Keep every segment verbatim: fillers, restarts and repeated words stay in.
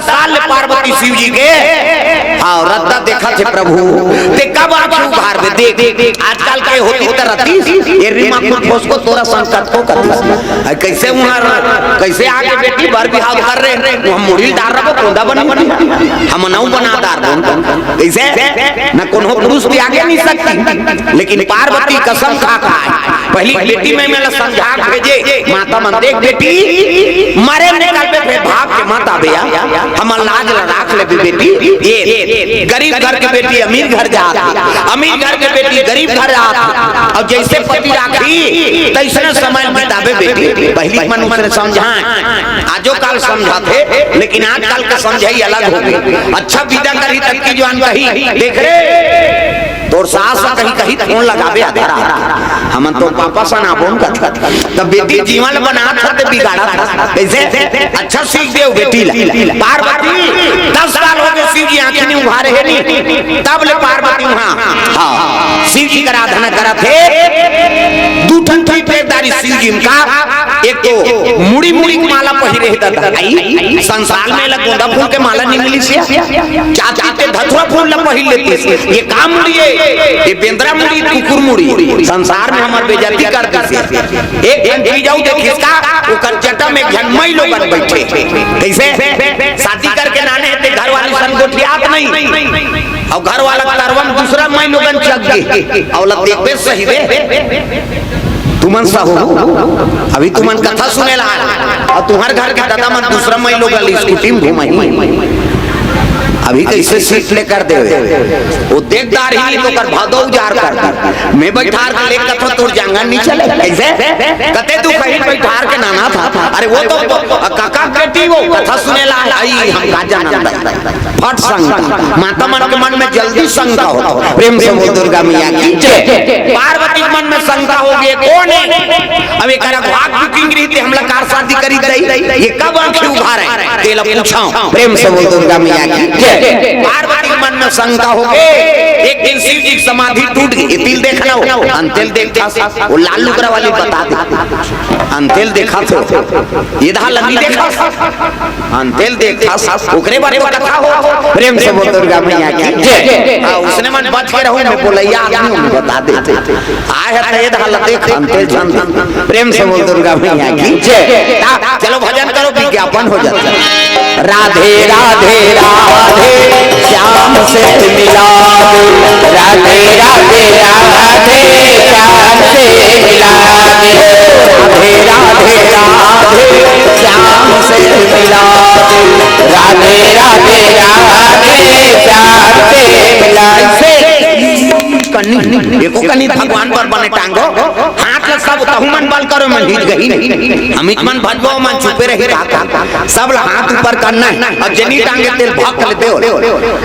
साल ले पार्वती शिव जी के, हाँ, रद्दा देखत हे प्रभु, ते कब आँखी उघारबे? देख, आजकल के होती त रतिस, ये रिमा कुल फोसको तोरा संकट को कथस। अरे कैसे उहाँ, कैसे आगे बेटी बर बिहाव कर रहे, हम मुड़ी डार रहो, कोंदा बनी, हम नौ बना डार दो। कैसे? न कोनो पुरुष त्यागे नहीं सकती, लेकिन पार्वती कसम खा खा पहली बेटी में मेला समझा के भेजे, माता मन देख बेटी, मरे निकलबे फेर भाग के मत आबे या। हमर लाज ला राख लेबे बेटी। ये गरीब घर के बेटी अमीर घर जात हे, अमीर घर के बेटी गरीब घर जात हे। अउ जैसे पति राखी, तैसने समय बिताबे बेटी। पहली मन उसने समझाए, आजो काल समझाथे, लेकिन आजकल के समझई अलग हो गई। अच्छा विदा करही तब की जुआन कही, देख रे, तोर सास ह कहीं कहीं फोन लगाबे आधा रात। हमन तो पापा सन आबोन कथत। तब बेटी जीवन बनात हस ते बिगाड़त हस। कैसे? अच्छा सीख देव बेटी ला। पार्वती, दस साल हो गए शिव जी आँखी नहीं उघारे हे नी। तब ले पार्वती उहाँ, हाँ, शिव जी कर आराधना करत हे। दू ठन की पेटदारी शिव जी का, एक तो मुड़ी मुड़ी के माला पहिरे हे दादा। आई, संसार में ला गोंदा फूल के माला नहीं मिली से। जाति ते धतुरा फूल ला पहिर लेतिस। ये का मुड़ी हे? ये बेंदरा मुड़ी, कुकुर मुड़ी। संसार में हमर बेइज्जती कर दिस। एक झन की जाऊ देखिस का, ओकर जटा में एक झन मई लोगन बैठे। कैसे? शादी करके नाने हे ते घर वाली सन गोठियात नहीं। अउ घर वाला तरवन दूसरा मई लोगन चघ गे। अउ ला देखबे सही बे। तुमन सहू, अभी तुमन कथा सुने ला, अउ तुम्हर घर के दादा मन दूसरा मई लोग ला स्कूटी में घुमाई। अभी कैसे सीट लेकर देवे? वो देख दारही तो कर भादो उजार कर दी। मैं बैठार के लेकर तो तोर जांगन नहीं चले। कैसे? कते तू कहीं बैठार के नाना था। अरे वो तो काका बेटी वो कथा सुने ला आई, हम का जानन दाई। फट शंका। माता मन के मन में जल्दी शंका होता। प्रेम से बोल दुर्गा मैया की जय। पार्वती के मन में शंका हो गई, कौन है? अब एक अलग भाग बुकिंग रही थी, हमला कार शादी करी दई, ये कब आंखें उघारे? तेला पूछा। प्रेम से बोल दुर्गा मैया की जय। पार्वती के मन में शंका हो गई। एक दिन शिव जी की समाधि टूट गई, ये तिल देखना हो, अंतेल देखा, वो लाल लुगरा वाली बता दे, अंतेल देखा थे, ये धाल नहीं देखा। अंतेल देखा, ओकरे बारे में कथा हो। प्रेम से बोल दुर्गा मैया की जय। हाँ, उसने मन बच के रहूं, मैं बोलैया आदमी हूं, बता देते। आए है तेज हालत देख, अंतेल झन। प्रेम से बोल दुर्गा मैया की जय। ता-, चलो भजन करो, विज्ञापन हो जाता है। राधे राधे राधे, श्याम से मिला दे। राधे राधे राधे, श्याम से मिला दे। राधे राधे राधे, श्याम से मिला दे। राधे राधे राधे, श्याम से मिला दे। कनी, एको कनी भगवान पर बने टांगो, हाथ ल सब तहु मन बल करो, मन हित गही नहीं। अमित मन भजबो, मन चुपे रही रात। सब ल हाथ ऊपर करना है, अउ जनी टांगे तेल भक्त ले देव।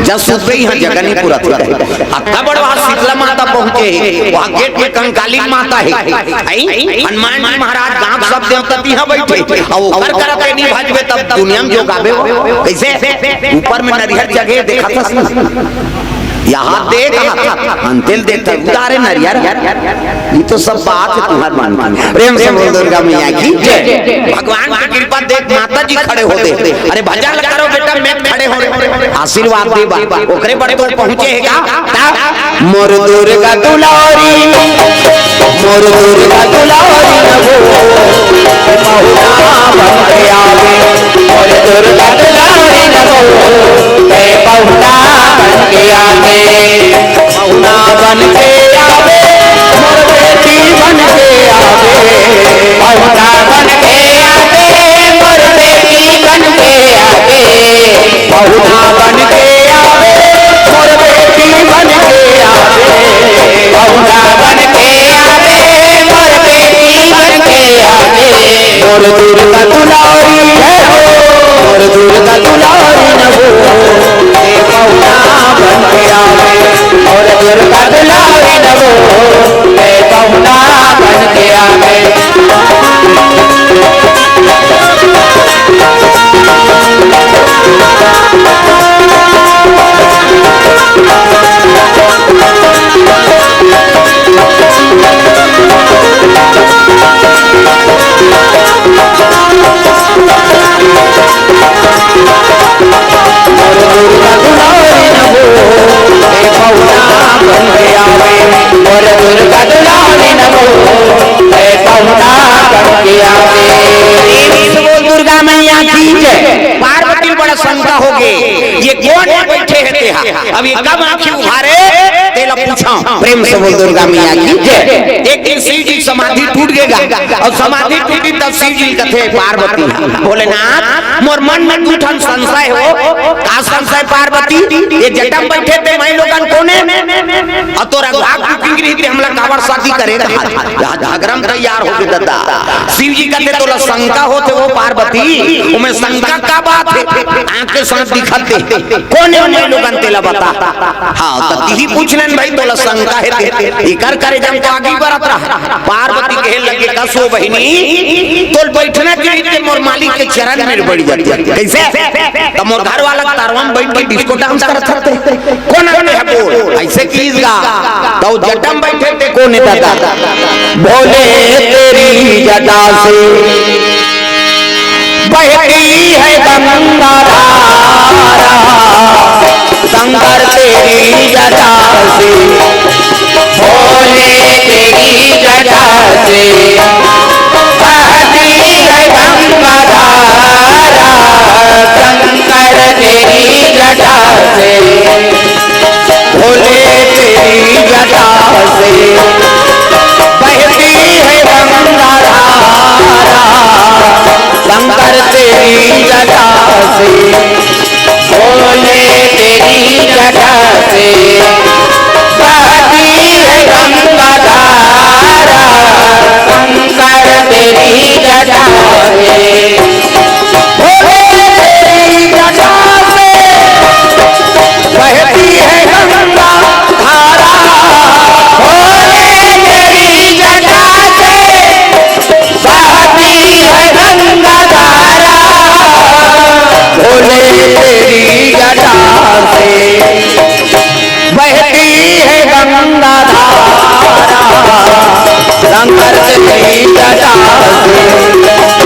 जब सुतबे इहाँ जगह नहीं पूरा थी रहे। अक्का बड़वा शीतला माता पहुंचे हे, वहाँ गेट में कंकाली माता है। आई? हनुमान जी महाराज गांव सब देवता तिहाँ बैठे, अउ ओकर करते नहीं भजबे तब दुनिया में जो गाबे हो। कैसे? ऊपर में नरिहर जगह देखा था। यहाँ देख, अंतेल देख, उतारे नरियर। ये तो सब बात है तुम्हार मन की। प्रेम से बोल दुर्गा मैया की जय। भगवान की कृपा देख, माता जी खड़े होते। अरे भजन करो बेटा, मैं खड़े हो रहे। आशीर्वाद दे बा, ओकरे बड़े बड़े पहुंचे है का? ता? मोर दुर्गा दुलारी, मोर दुर्गा दुलारी न वो, महुआ बन के आवे। मोर दुर्गा दुलारी न वो, मैं पहुना बन के आवे। पहुना बन के आवे, मोर बेटी बन के आवे। पहुना बन के आवे, मोर बेटी बन के आवे। पहुना बन के आवे, मोर बेटी बन के आवे। पहुना बन के आवे, मोर बेटी बन के आवे। मोर दुर्गा दुलारी है हो, मोर दुर्गा दुलारी। अब ये कब आँखी उघारे, तेला पूछा। प्रेम से बोल दुर्गा मैया की जय। एक दिन शिव जी समाधि टूट गएगा, अउ समाधि टूटी तब शिव जी कथे पार्वती, भोलेनाथ, मोर मन में दू ठन संशय हो। का संशय पार्वती? ये जटा म बइठे ते माईलोगन कोने, अउ तोर अघा कुकिंग रही ते हमला काबर शादी करे रहा? झगरा म तैयार होगे ददा। शिव जी कथे तोला शंका होथे वो पार्वती, ओमे शंका का बात हे? आँख के साथ दिखत हे। कोने माईलोगन तेला बता। हाँ, त तिही पूछनेन भाई, तोला शंका हे ते। एकर करेजा म तो आगी बरत रहा। पार्वती कहे लगे, "कस ओ बहिनी, तोल बइठना चाहिए ते मोर मालिक के चरण में बइठ जाते।" कइसे? त मोर घर वाला तरवा म बइठ के डिस्को डांस करत हते। कोन आते हे बोल? अइसे किहिस गा। त ओ जटा म बइठे ते कोने ददा? भोले तेरी जटा से बहती है गंगा धारा, शंकर तेरी जटा से, भोले तेरी जटा से बहती है गंगा धारा, शंकर तेरी जटा से, भोले तेरी जटा से बहती है गंगा धारा, शंकर तेरी जटा से, भोले तेरी जटा से बहती है गंगा धारा, शंकर तेरी जटा से, भोले तेरी जटा से बहती है गंगा धारा, भोले तेरी जटा से बहती है गंगा धारा, भोले तेरी जटा से बहती है गंगा धारा, शंकर तेरी जटा से,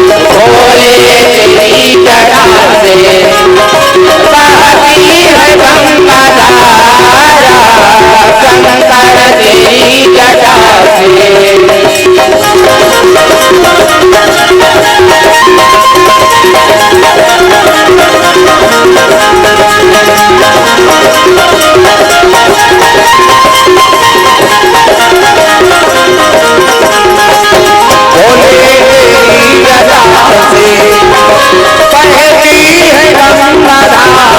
भोले तेरी जटा से बहती है गंगा धारा, शंकर तेरी जटा से। भोले तेरी जटा से बहती है गंगा धारा,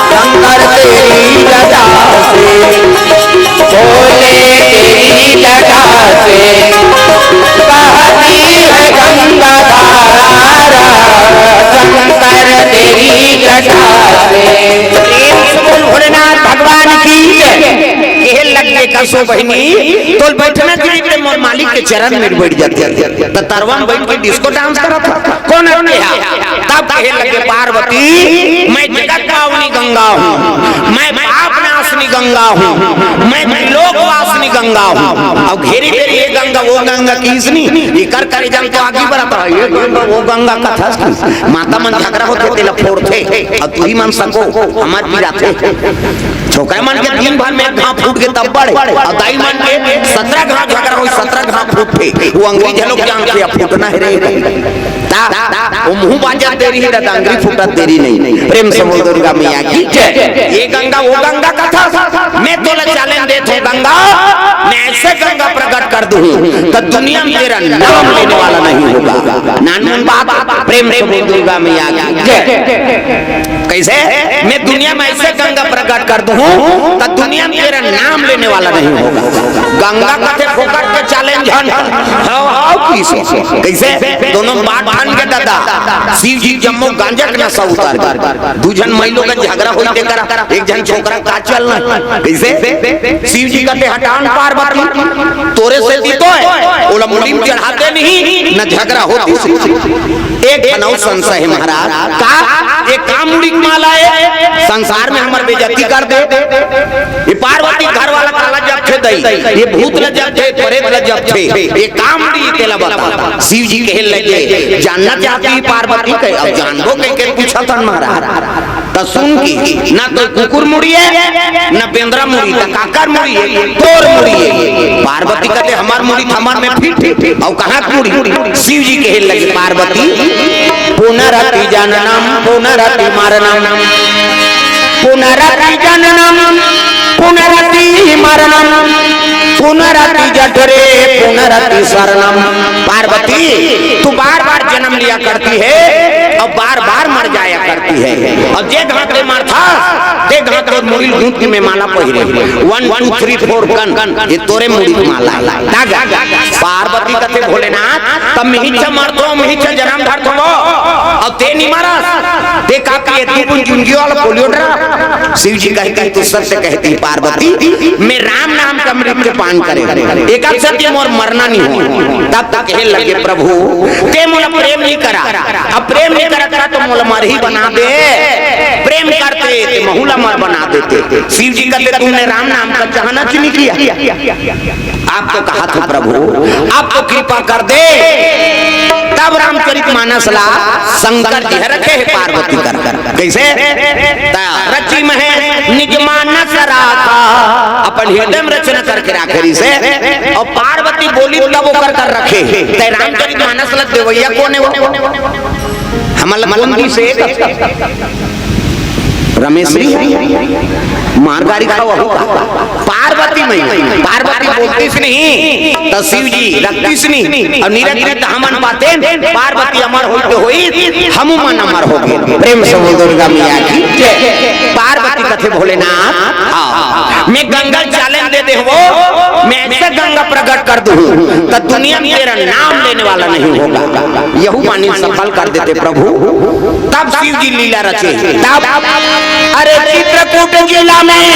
शंकर तेरी जटा से, भोले तेरी जटा से बहती है गंगा धारा, शंकर तेरी जटा से। प्रेम से बोल भोलेनाथ भगवान की जय। कहे लगे, "कस ओ बहिनी, तोल बइठना चाहिए ते मोर मालिक के चरण में बइठ जाते।" त तरवा म बइठ के डिस्को डांस करत हे। कोन आते हे? तब कहे लगे पार्वती, "मैं जगत पावनी गंगा हूँ, मैं पाप नाशनी गंगा हूँ, मैं त्रिलोक वासनी गंगा हूँ।" अउ घेरी बेरी ये गंगा, वो गंगा किहिस नी, एकर करेजा म तो आगी बरत रहा, ये गंगा, वो गंगा कथस। माता मन झगरा होथे, तेला फोड़थे, अउ तुही मन सको, हमर पिराथे। छोकरा मन के दिन भर में एक घांव फूट गे तब बड़े, अउ दाई मन के सतरा घांव झगरा होही, सतरा घांव फूटथे। वो अंगरी झलोक जानथे, अब फूटना हे रे। ता, वो मुंह बाजत देरी हे, ता अंगरी फूटत देरी नहीं। प्रेम से बोल दुर्गा मैया की जय। ये गंगा, वो गंगा कथस, मैं तोला challenge देथों गंगा, मैं ऐसे गंगा प्रकट कर दूं, तो दुनिया में तेरा नाम लेने वाला नहीं होगा। नानमुन बात, प्रेम से बोल दुर्गा मैया की जय। कइसे? मैं दुनिया में ऐसे गंगा प्रकट कर दूं, तो दुनिया में तेरा नाम लेने वाला नहीं होगा। गंगा कथे फोकट के challenge हन। हव, हव, किसे? कइसे? दोनों बात ठान के ददा। शिव जी जम्मो गांजा के नशा उतार दे। दू झन माईलोगन झगरा होई तेकरा, एक झन छोकरा का चलना। कइसे? शिव जी कथे हटान पार्वती, तोरे सेती तो हे, ओला मुड़ी म चढ़ाते नहीं, न झगरा होतिस। एक ठन अउ संशय हे महाराज, का ये का मुड़ी के माला हे? संसार में हमर बेइज्जती कर दे। ये पार्वती घर वाला काला जपथे दई, ये भूत ल जपथे, प्रेत ल जपथे, ये का मुड़ी तेला बता। शिव जी कहे लगे, जानना चाहती पार्वती कहे, अब जानबो कहिके पूछत हन महाराज। त सुन की, ना तो कुकुर मुड़ी हे, ना बेंदरा मुड़ी, त काकर मुड़ी हे, तोर मुड़ी हे। पार्वती कथे, "हमर मुड़ी थमर में फिट हे, अउ कहाँ के मुड़ी?" शिव जी कहे लगे, "पार्वती, पुनरपि जननम, पुनरपि मरणम।" पुनरपि जननम पुनरपि मरणम पुनरपि जठरे पुनरपि शरणम। पार्वती, तू बार बार जन्म लिया करती है और बार बार मर जाया करती है। और जे घात ले मारथा, ते घात ले मुड़ी गूंथ के मैं माला पहिरे। वन, टू, थ्री, फोर, गन, ये तोरे मुड़ी के माला है। दागा, पार्वती कथे भोलेनाथ, तब मिहिचा मरथो, मिहिचा जन्म धरथो वो, और ते नहीं मारस, ते का पिए, तू बुन जिंदगी वाला पोलियो डरा। शिव जी कहते हैं, "तू सत्य कहती पार्वती, मैं राम नाम का अमृत के पान करे, एक अक्षर के मोर मरना नहीं हो।" तब तक कहे लगे, "प्रभु, ते मोला प्रेम नहीं करा, अब प्रेम नहीं करा, करा तो मोला मर ही बना दे, प्रेम करते ते महू ला मर बना देते।" शिव जी कहते, "तुमने राम नाम का चाहना क्यों नहीं किया?" आपको कहा था प्रभु, आपको कृपा कर दे, तब रामचरित मानस ला शंकर जी ह रखे हे पार्वती कर। कैसे? त रची महे निज मानस राखा, अपन हृदय में रचना करके राखे रही से, और पार्वती बोली तब ओकर कर रखे। ते रामचरित मानस ला देवैया कोन हे वो? हमला कोन दिस हे? रमेश जी, मार गारी खाओ, अहू का? पार्वती मैया, पार्वती बोलतीस नहीं, त शिव जी रखतीस नहीं, और निरंतर हमन बातें, पार्वती अमर होई तो होई, हमू मन अमर हो गए। प्रेम से बोल दुर्गा मैया की जय। पार्वती कथे भोलेनाथ, हाँ, मैं गंगा challenge दे दे हो, मैं ऐसे गंगा प्रकट कर दूं, तो दुनिया में तेरा नाम लेने वाला नहीं होगा। यहू वाणी सफल कर देते प्रभु। तब शिव जी लीला रचे। तब अरे चित्रकूट जिला में,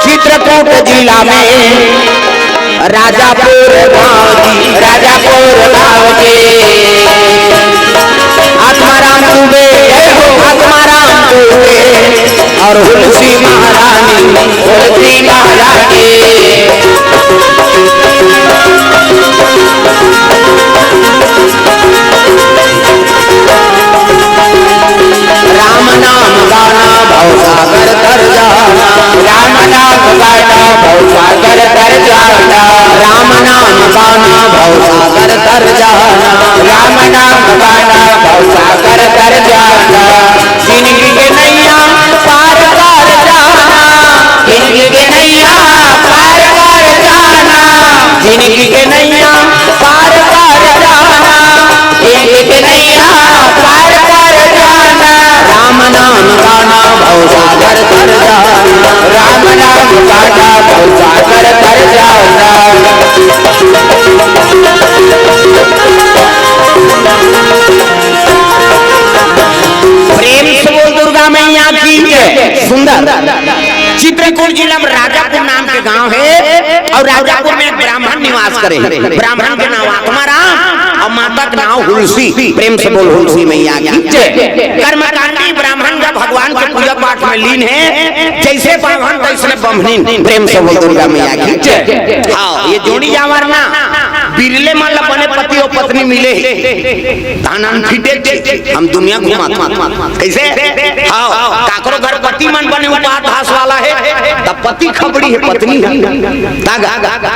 चित्रकूट जिला में राजापुर गांव जी, राजापुर गांव जी। आत्माराम दुबे, जय हो आत्माराम दुबे और हुलसी महारानी, हुलसी महारानी। राम नाम गाना भव सागर तर जाना, राम नाम गाना भव सागर तर जाना, राम नाम गाना भव सागर तर जाना, राम नाम गाना भव सागर तर जाना। जिनकी के नैया पार कर जाना, जिनकी के नैया पार कर जाना, जिनकी के नैया पार कर जाना, जिनकी के नैया पार कर जाना। राम नाम गाना भव सागर तर जाना, राम नाम गाना भव सागर तर जाना। प्रेम से बोल दुर्गा मैया की जय। सुंदर। चित्रकूट जिला में राजापुर नाम के गांव हे और राजापुर में एक ब्राह्मण निवास करे हे। ब्राह्मण के नाम आत्माराम और माता के नाम हुलसी। प्रेम से बोल हुलसी मैया की जय। कर्मकांडी ब्राह्मण का भगवान के पूजा पाठ में लीन हे, जैसे पावन तैसने बम्हनीन। प्रेम से बोल दुर्गा मैया की जय। हाँ, ये जोड़ी जांवर ना, बिरले मन ला बने पति और पत्नी मिले हे। धान अनफिटे थे, हम दुनिया घुमात। कैसे? हाँ, काकरो घर पति मन बने उपास वाला हे, तब पति खबड़ी हे, पत्नी हे। तग,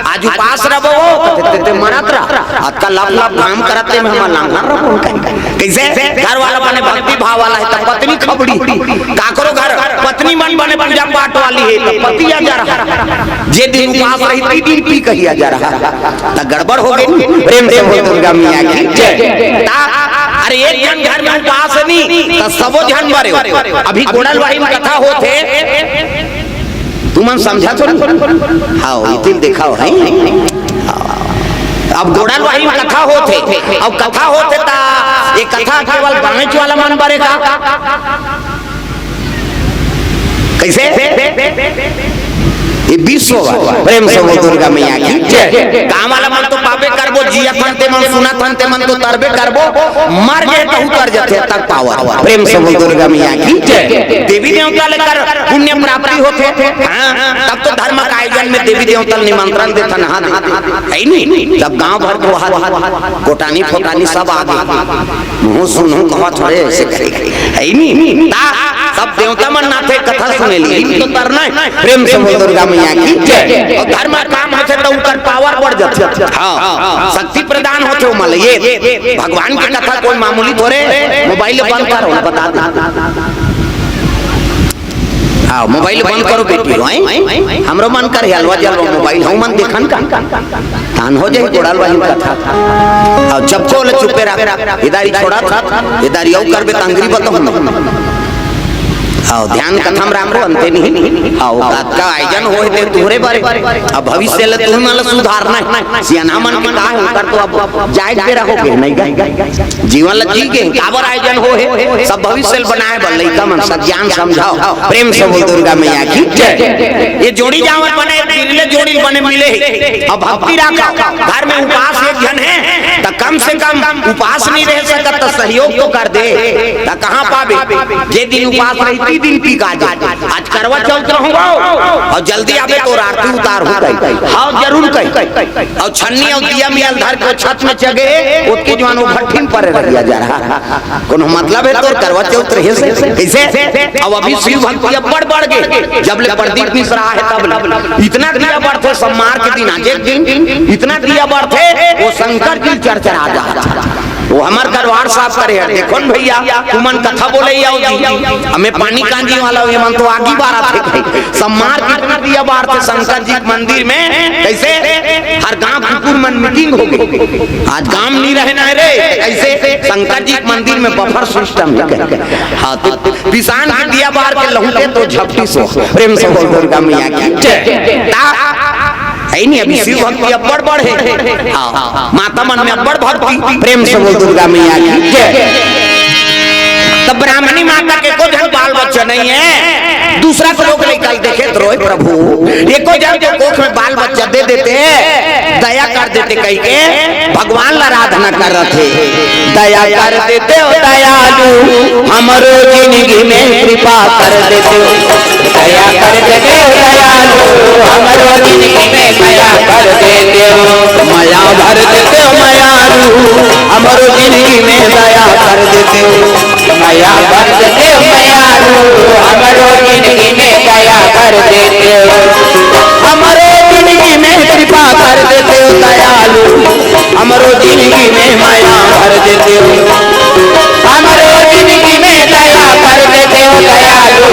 आज उपास रहो वो, ते, ते, ते मरत रह। आज का लप लप घाम करत हे, हम लांघा रहो कहीं। कैसे? घर वाला बने भक्ति भाव वाला हे, तब पत्नी खबड़ी। काकरो घर पत्नी मन बने पूजा पाठ वाली हे, तब पति आ जा रहा। जे दिन उपास रही, ती दिन पी कहिया जा रहा। त गड़बड़ हो गई। प्रेम से बोल दुर्गा मैया की जय। ता, अरे एक झन घर में उपास नहीं, त सबो झन मरे। अभी गोड़ल वाही में कथा होत हे, तुमन समझा थोड़ा। हाँ, इतिल देखा हो, है? हाँ। अब गोड़ल वाही में कथा होत हे, अब कथा होत हे ता, ये कथा केवल गाँव वाला मन बरे का? कैसे? ये विश्व बा। प्रेम से बोल दुर्गा मैया की जय। गाँव वाला मन तो पाबे करबो, जियत हन ते मन, सुनत हन ते मन तो तरबे करबो, मर गए कहूँ तर जथे तक पावर। प्रेम से बोल दुर्गा मैया की जय। देवी देवता ले कर पुण्य प्राप्ति होथे, हाँ, तब तो धर्म का आयोजन में देवी देवता निमंत्रण देथन, हाँ, देथे। है नहीं? तब गाँव भर को हाथ, कोटानी फोटानी सब आ गए। मुँह सुनहु कहत थोड़े ऐसे करे। है नी? ता सब देवता मन नाथे कथा सुने ली। तो तरना है। प्रेम से बोल दुर्गा मैया की जय। और धर्म काम होथे तो उनकर पावर बढ़ जाथे। हाँ, शक्ति प्रदान होथे वो माले। ये भगवान की कथा कोई मामूली थोड़े। मोबाइल बंद करो, बता दे। आओ, मोबाइल बंद करो बेटी, हैं? हमरो मन करे हलवा जलवा मोबाइल, हम मन देखन का। तान हो जाए गोड़ल वाली कथा। आओ, चपको ले चुपे रह। इधारी छोड़ा था, इधारी आऊ करबे त अंगरी बताऊं। आओ, ध्यान कथम राखो, अंते नहीं। आओ, का आयोजन होए ते तुहरे बारे। अब भविष्य ले तुम मन सुधारना है। सियाना मन के का है, कर तो अब जाए के रहोगे, नहीं गए। जीवन ल जी के काबर आयोजन हो हे, सब भविष्य ल बनाए बर लइका मन सब ज्ञान समझाओ। प्रेम से बोल दुर्गा मैया की जय। ये जोड़ी जावत बने, बिरले जोड़ी बने मिले हे। अब भक्ति राखो, घर में उपास एक झन है, त कम से कम उपास नहीं रह सकत, त सहयोग तो कर दे। त कहाँ पाबे? जे दिन उपास रही, ती दिन टिका जाए। आज करवा चौथ रहूंगा और जल्दी आबे तो आरती उतार हो गई। हाँ, जरूर कही। अउ छन्नी अउ दिया मिया ल धर के छत में चघे, ओतके जुवान वो भट्ठी में परे रहिया जा रहा। कोनो मतलब है तोर करवा चौथ रहे से? कैसे? अब अभी शिव भक्ति अब्बड़ बढ़ गे, जब ले प्रदीप मिश्रा आहे तब ले। इतना दिया बढ़थे, सम्मार के दिन, आज एक दिन इतना दिया बढ़थे, वो शंकर जी चरचरा जात। वो हमर दरबार साफ करे हे, देखो न भैया, तुमन कथा बोले आओ जी, हमें पानी कांजी वाला हो, ये मन तो आगी बारत हे कहीं। सम्मार कितना दिया बारथे शंकर जी के मंदिर में, कैसे? हर गांव कुकुर मन मीटिंग हो गई, आज गांव नहीं रहना है रे, कैसे? शंकर जी के मंदिर में बफर सिस्टम है कहीं। हाँ, तो पिसान के दिया बार के लहुटे तो झपटी सो। प्रेम से बोल दुर्गा मैया की जय। ता है नहीं, अभी शिव भक्ति अब्बड़ बढ़ हे। हाँ, माता मन में अब्बड़ भक्ति। प्रेम से बोल दुर्गा मैया की जय। तब ब्राह्मणी माता के को झन बाल बच्चा नहीं है, दूसरा के लोग लेकर देखे तो रोए प्रभु, एको झन के कोख में बाल बच्चा दे देते, दया कर देते कह के भगवान ला आराधना कर रहे थे। दया कर देते हो दयालु, हमरो जिंदगी में कृपा कर देते हो। दया कर देते हो दयालु, हमरो जिंदगी में मया कर देते हो। मया भर देते हो मयालु, हमरो जिंदगी में दया कर देते हो। मया भर देते हो मयालु, हमरो जिंदगी में दया कर देते हो। हमरो जिंदगी में कृपा कर देते हो दयालु, हमरो जिंदगी में मया भर देते हो। हमरो जिंदगी में दया कर देते हो दयालु,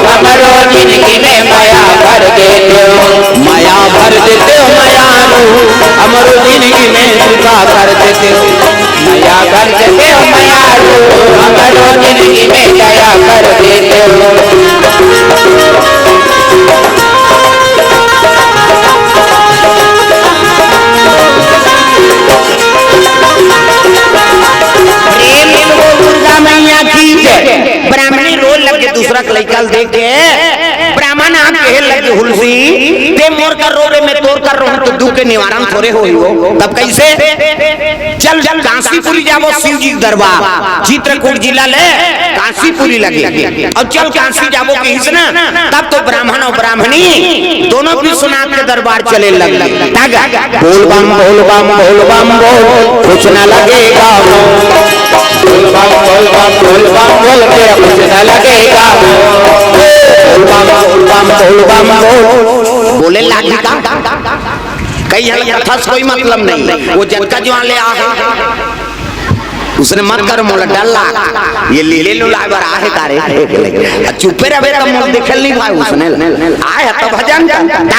हमरो जिंदगी में मया भर देते हो। मया भर देते हो मयालु, हमरो जिंदगी में कृपा कर देते हो। मया भर देते हो मयालु, हमरो जिंदगी में दया कर देते हो। प्रेम से बोल दुर्गा मैया की जय। ब्राह्मणी रोए लगे दूसरा के लइका ल देख के, ब्राह्मण आप कहे लगे, हुलसी, ते मोर कर रोबे, मैं तोर कर रोहूं, तो दुख के निवारण थोड़े होई हो। तब कैसे? चल, चल, कांसीपुरी जाबो शिव जी के दरबार, चित्रकूट जिला ले कांसीपुरी लगे। अउ चल कांसी जाबो कहिस ना, तब तो ब्राह्मण अउ ब्राह्मणी दोनों विश्वनाथ के दरबार चले लगले। बोल बम, बोल बम, बोल बम, बोल, कुछ न लगेगा। बोल बम, बोल बम, बोल बम, बोल, तेरा कुछ न लगेगा। बोल बम, बोल बम, बोल बम, बोल। बोले लागी का? कई झन कथा से कोई मतलब नहीं, वो जतका जुवान ले आ हे, उसने मत करो, मोला डर लाग। ये लीले लुलाए बर आ हे तारे। आ चुपे रहे त मोला दिखल नहीं भाई, उसने आए हे त भजन करता।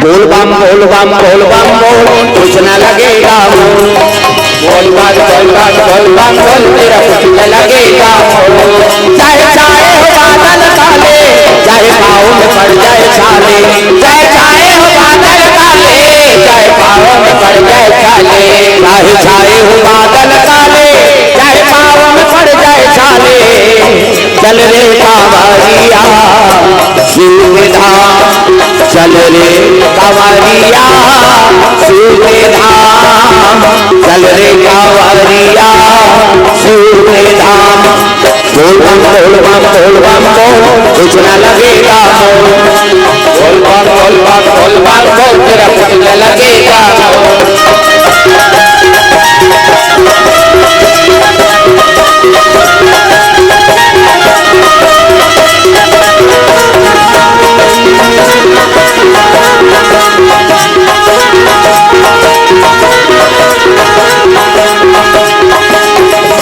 बोल बम, बोल बम, बोल बम, बोल, कुछ न लगेगा। बोल बम, बोल बम, बोल बम, बोल, तेरा कुछ न लगेगा। चाहे छाए हो बादल काले, चाहे पाँव में पड़ जाए छाले। चाहे छाए हो बादल काले, चाहे पाँव में पड़ जाए छाले। चाहे छाए हो बादल काले, चाहे पाँव में पड़ जाए छाले। चल रे कांवरिया शिव के धाम, चल रे कांवरिया शिव के धाम, चल रे कांवरिया शिव के धाम। बोल बम, बोल बम, बोल बम, बोल, कुछ ना लगेगा मोल। बोल बम, बोल बम, बोल बम, बोल, तेरा कुछ ना लगेगा मोल।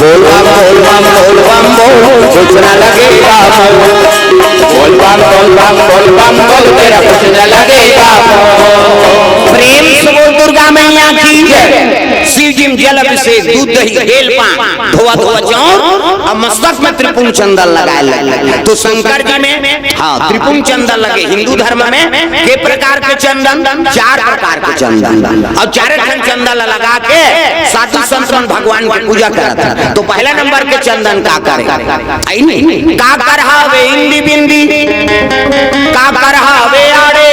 बोल बम, बोल बम, बोल बम, बोल, कुछ न लगेगा मोह। बोल बम, बोल बम, बोल बम, बोल, तेरा कुछ न लगेगा मोह। प्रेम से बोल दुर्गा मैया की जय। शिव जी में जल अभिषेक, दूध दही, बेल पान, धोवा धोवा चाउर, अब मस्तक में त्रिपुंड चंदन लगाए लगे। तो शंकर जी में, हाँ, त्रिपुंड चंदन लगे। हिंदू धर्म में के प्रकार के चंदन? चार प्रकार के चंदन। और चारे ठन चंदन ला लगा के साधु संत मन भगवान के पूजा करत हे। तो पहला नंबर के चंदन का करे? आई नहीं? काकर हावे इंदी बिंदी, काकर हावे आड़े,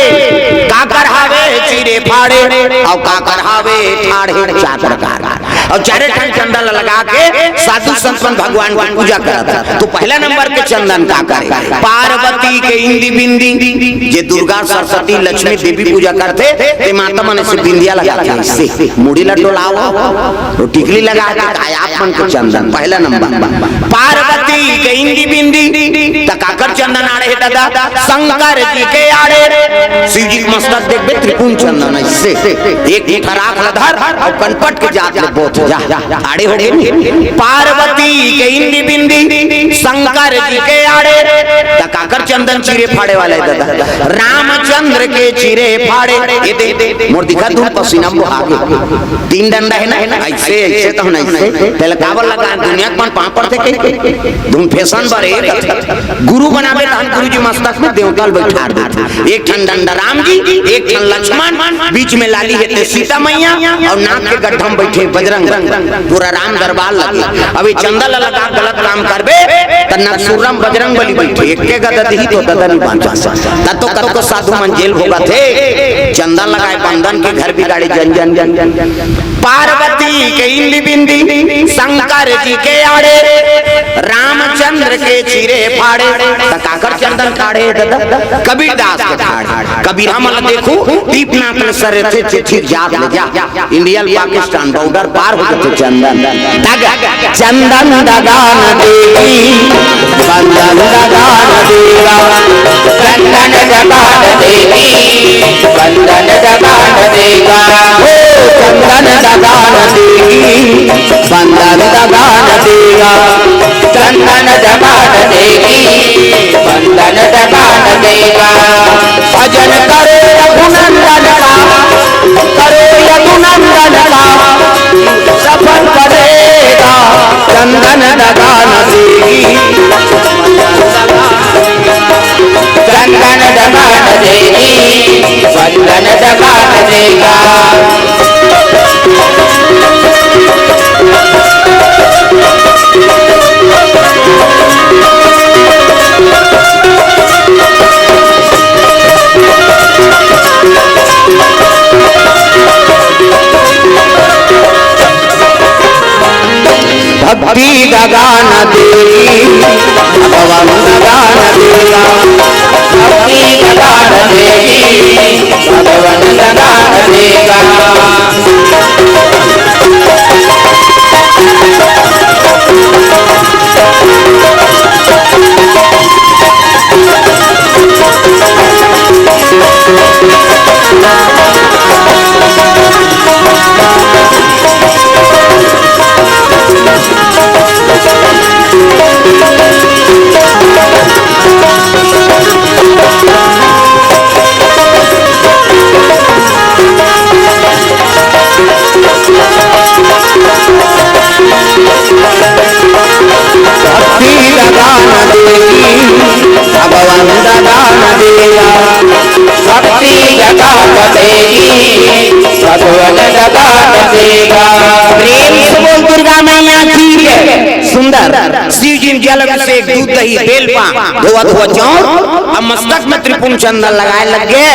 काकर हावे चिरे फाड़े, और काकर हावे ठाढ़े। चार प्रकार। और चारे ठन चंदन ला लगा के साधु संत मन भगवान के पूजा करत हे। तो पहला नंबर के चंदन का करे? पार्वती के इंदी बिंदी, जे दुर्गा, सरस्वती, लक्ष्मी, देवी पूजा करथे, ते माता मन से बिंदिया लगाथे, से मुड़ी ला डोलावो, तो टिकली लगा के, काय आप मन के चंदन, पहला नंबर। पार्वती के इंदी बिंदी, त काकर चंदन आड़े हे दादा? शंकर जी के आड़े। शिव जी के मस्तक देखबे, त्रिपुंड चंदन, ऐसे एक मुट्ठा राख ला धर और कनपट के जात ले बोत जा। आड़े हो गे नी? पार्वती के इंदी बिंदी, शंकर जी के आड़े, त काकर चंदन चिरे फाड़े वाला हे दादा? रामचंद्र के चिरे फाड़े। ये दे, मोर दिखा, धुन पसीना में बोहा गे। तीन डंडा हे ना, ऐसे, ऐसे तो ना, ऐसे। तेला काबर लगा, दुनिया के मन पाँव पड़थे के? धुन फैशन बर हे। गुरु बनाबे तहन गुरु जी मस्तक में देवता ल बैठार देथे। एक ठन डंडा राम जी, एक ठन लक्ष्मण, बीच में लाली हे ते सीता मैया, और नाक के गड्ढा में बैठे बजरंग। पूरा राम दरबार लगे। अब ये चंदा ला लगा गलत काम करबे, त नकसुर्रा में बजरंग बली बैठे, एके गदा दिही तो ददा नहीं बांचा। त तो कतको साधु मन जेल भोगथे, चंदा लगाए बंदन के घर बिगाड़े जन जन जन जन। पार्वती के इंदी बिंदी, शंकर जी के आड़े, रामचंद्र के चिरे फाड़े। त काकर चंदन काढ़े दादा? कबीरदास के ठाढ़े। कबीर हमन देखू, दीपनाथ में सर थे चिट्ठी जात ले जा। इंडिया पाकिस्तान बॉर्डर पार हो जाथे चंदन। दगा, चंदन दगा न देगी, बंदन दगा न देगा। चंदन दगा न देगी, बंदन दगा न देगा। ओ चंदन दगा न देगी, बंदन दगा न देगा। चंदन दगा न देगी, बंदन दगा न देगा। भजन करो रघुनंदन का, करो रघुनंदन का, सफल करेगा। चंदन दगा न देगी, चंदन दगा न देगी, बंदन दगा न देगा। भक्ति दगा न देगी, भगवान दगा न देगा। भक्ति दगा न देगी, भगवान दगा न देगा। भक्ति दगा न देगी, भगवान दगा न देगा। भक्ति दगा न देगी, भगवान दगा न देगा। प्रेम से बोल दुर्गा मैया की जय। सुंदर शिव जी में जल अभिषेक, दूध दही बेल पान, धोवा धोवा चाउर, अब मस्तक में त्रिपुंड चंदन लगाए लग गे।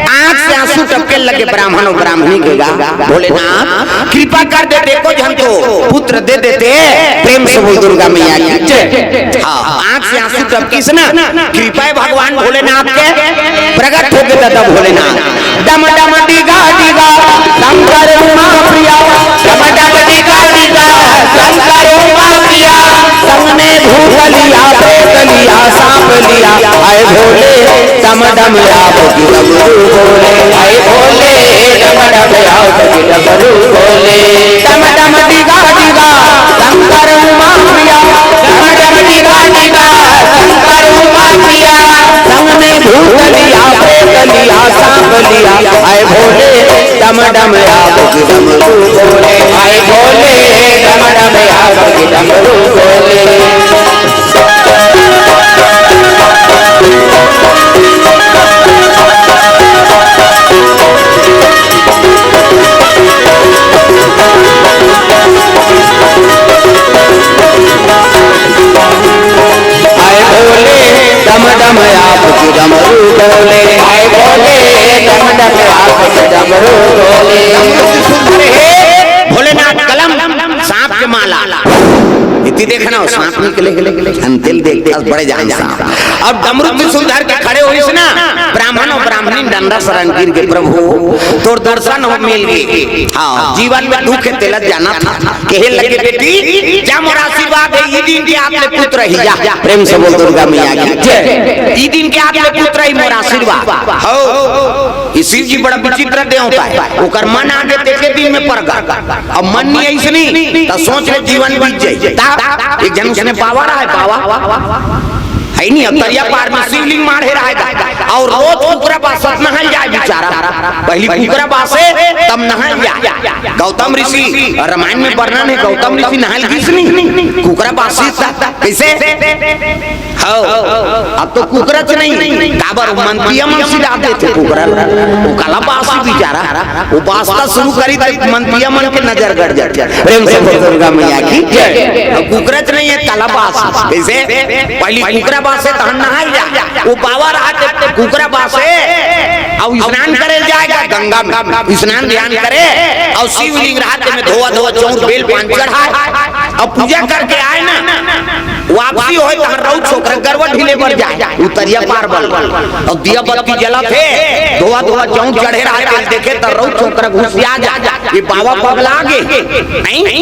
आंख से आंसू टपके लगे ब्राह्मण और ब्राह्मणी के गा। भोलेनाथ कृपा कर देते, एको झन तो पुत्र दे देते। प्रेम से बोल दुर्गा मैया की जय। हाँ, आंख से आंसू टपकिस ना, कृपा हे भगवान भोलेनाथ के, प्रगट हो गे दादा भोलेनाथ। डम डम डिगा डिगा शंकर उमा प्रिया, डम डम डिगा डिगा शंकर उमा प्रिया, संग में भूत लिया, प्रेत लिया, सांप लिया, आए भोले डम डम आप की डमरू बोले, आए भोले डम डम आप की डमरू बोले। डम डम डिगा डिगा शंकर उमा प्रिया, डम डम डिगा डिगा डम डम आप की डमरू बोले, हाय भोले, डम डम आप की डमरू बोले। हाय भोले, डम डम आप की डमरू बोले, हाय भोले, डम डम आप की डमरू बोले। हे भोलेनाथ कलम, सांप के माला। इति देखना हो, सांप निकले, अंतिल देखते बड़े जान सांप। अब डमरू त्रिशूल धर के खड़े होइस ना, ब्राह्मण अउ ब्राह्मणी डंडा सरन गिर गे, "प्रभु, तोर दर्शन हो मिल गे। हाँ, जीवन में दुख हे, तेला जाना था।" कहे लगे, "बेटी, जा मोर आशीर्वाद हे, ई दिन के आत ले पुत्र ही जा।" प्रेम से बोल दुर्गा मैया की जय। "ई दिन के आत ले पुत्र ही मोर आशीर्वाद।" हो, ये शिव जी बड़ा विचित्र देवता हे, ओकर मन आगे तेके दिन में प्रगट। अब मन नहीं अइसनी, त सोच ले जीवन बीत जाई। ता एक झन उसने बाबा रहा है, बाबा। है नहीं, अब तरिया पार में शिवलिंग माढ़े रहा है, अउ रोज कुकरा बासत नहाय जाय बिचारा। पहली कुकरा बासे, तब नहाय जाय। गौतम ऋषि, रामायण में वर्णन हे, गौतम ऋषि नहाय गिस नहीं, कुकरा बासे ता, कइसे? हव, अब तो कुकरच नहीं, काबर मंतिया मन सिधा देथे कुकरा ल। वो काला बासी बिचारा, वो बासता शुरू करी त मंतिया मन के नजर गड़ जाथे। प्रेम से बोल दुर्गा मैया की जय। अब कुकरच नहीं हे, काला बासी। कइसे? पहली कुकरा बासे तहन नहाय जाय। वो बाबा रहा ते कुकरा बासे, अउ स्नान करे जाय गा गंगा में, स्नान ध्यान करे, अउ शिवलिंग रहा ते में धोवा धोवा चौर बेल पान चढ़ाय, अउ पूजा करके आय ना, वापसी होय त रउ छोकरा गरवा ढीले बर जाय, उतरिया पार बल। अउ दिया बत्ती जलत हे, धोवा धोवा चौर चढ़े रहा ते देखे त रउ छोकरा घुसिया जाय, ये बाबा पगला गे। नहीं?